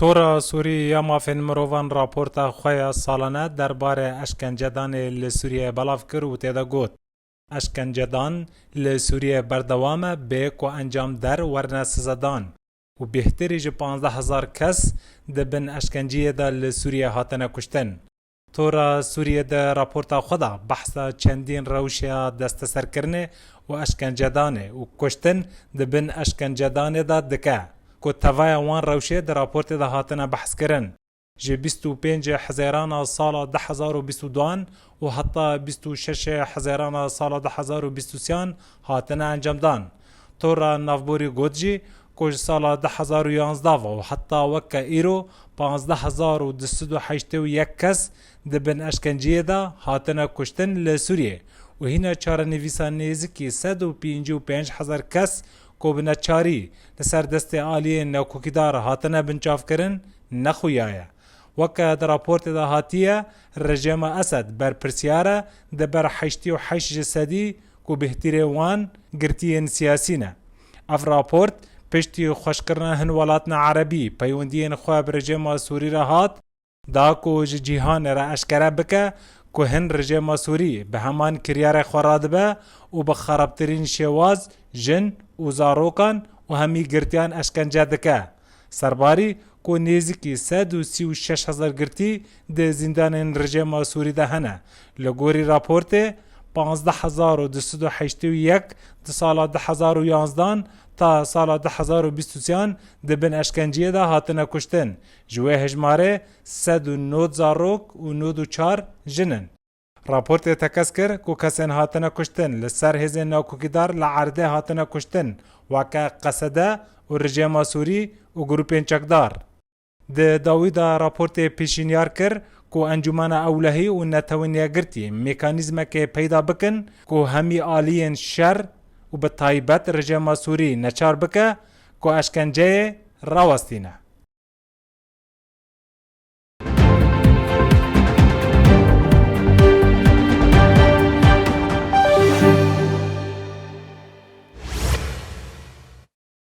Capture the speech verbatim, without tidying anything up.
Tora Sûrî ya Mafên Mirovan raporta xwe ya salane derbarê eşkencedanê li Sûriyeyê belav kir û tê de got, eşkencedan li Sûriyeyê berdewam e bê ku encamder werne sizedan û bêhtirî ji panzdeh hezar kes di bin eşkenciyê de li Sûriyeyê hatine kuştin. Tora Sûriyê di raporta xwe de behsa çendîn rewşeya desteserkirinê û eşkencedanê û kuştin di bin eşkencedanê de dike, ku tevaya wan rewşê di raportê de hatine behskirin. Ji bîst û pênc Hezêrana sala du hezar û bîst û duan û heta bîst û şeş Hezêrana sala du hezar û bîst û sêyan hatine encamdan. Tora navborî got jî, ku ji sala du hezar û yanzdeh ve û heta weke îro panzdeh hezar û du sed û heştê û yek kes di bin eşkenciyê de hatine kuştin li Sûriyê û hîna çarenivîsa nêzikî sed û pêncî û pênc hezar kes ku bi neçarî li ser destê aliyên nakokîdar hatine binçavkirin, nexuyaye. Weke di raportê de hatiye, rejêma Esed berpirsyar e di ber heştê û heşt ji sedî ku bêhtirê wan girtiyên siyasî ne. Ev raport piştî xweşkirina hin welatna erebî peywendiyên xwe bi rejêma Sûrî re hat, da ku ji cîhanê re eşkere bike ku hin rejêma Sûrî bi heman kiryarê xwe radibe û bi xerabtirîn şêwaz jin û zarokan û hemî girtiyan eşkence dike. Serbarî ku nêzîkî sed û sî û şeş hezar girtî di zîndanên rejêma Sûrî de hene. Li gorî raportê, panzdeh hezar û du sed û heştê û yek di sala du hezar û yanzdan ta sala du hezar û bîst û sêyan di bin eşkenciyê de hatine kuştin. Ji wê hejmarê sed û nod zarok û nod û çar jin in. Raportê tekez kir ku kesên hatine kuştin li ser hêzên nakokîdar li erdê hatine kuştin, weke Qesede û rejêma Sûrî û grûpên çekdar. Di dawî de raportê pêşînyar kir ku Encûmena Ewlehî û Netewên Yekgirtî mekanîzmekê peyda bikin ku hemî aliyên şer û bi taybet rejêma Sûrî neçar bike ku eşkenceyê rawestîne.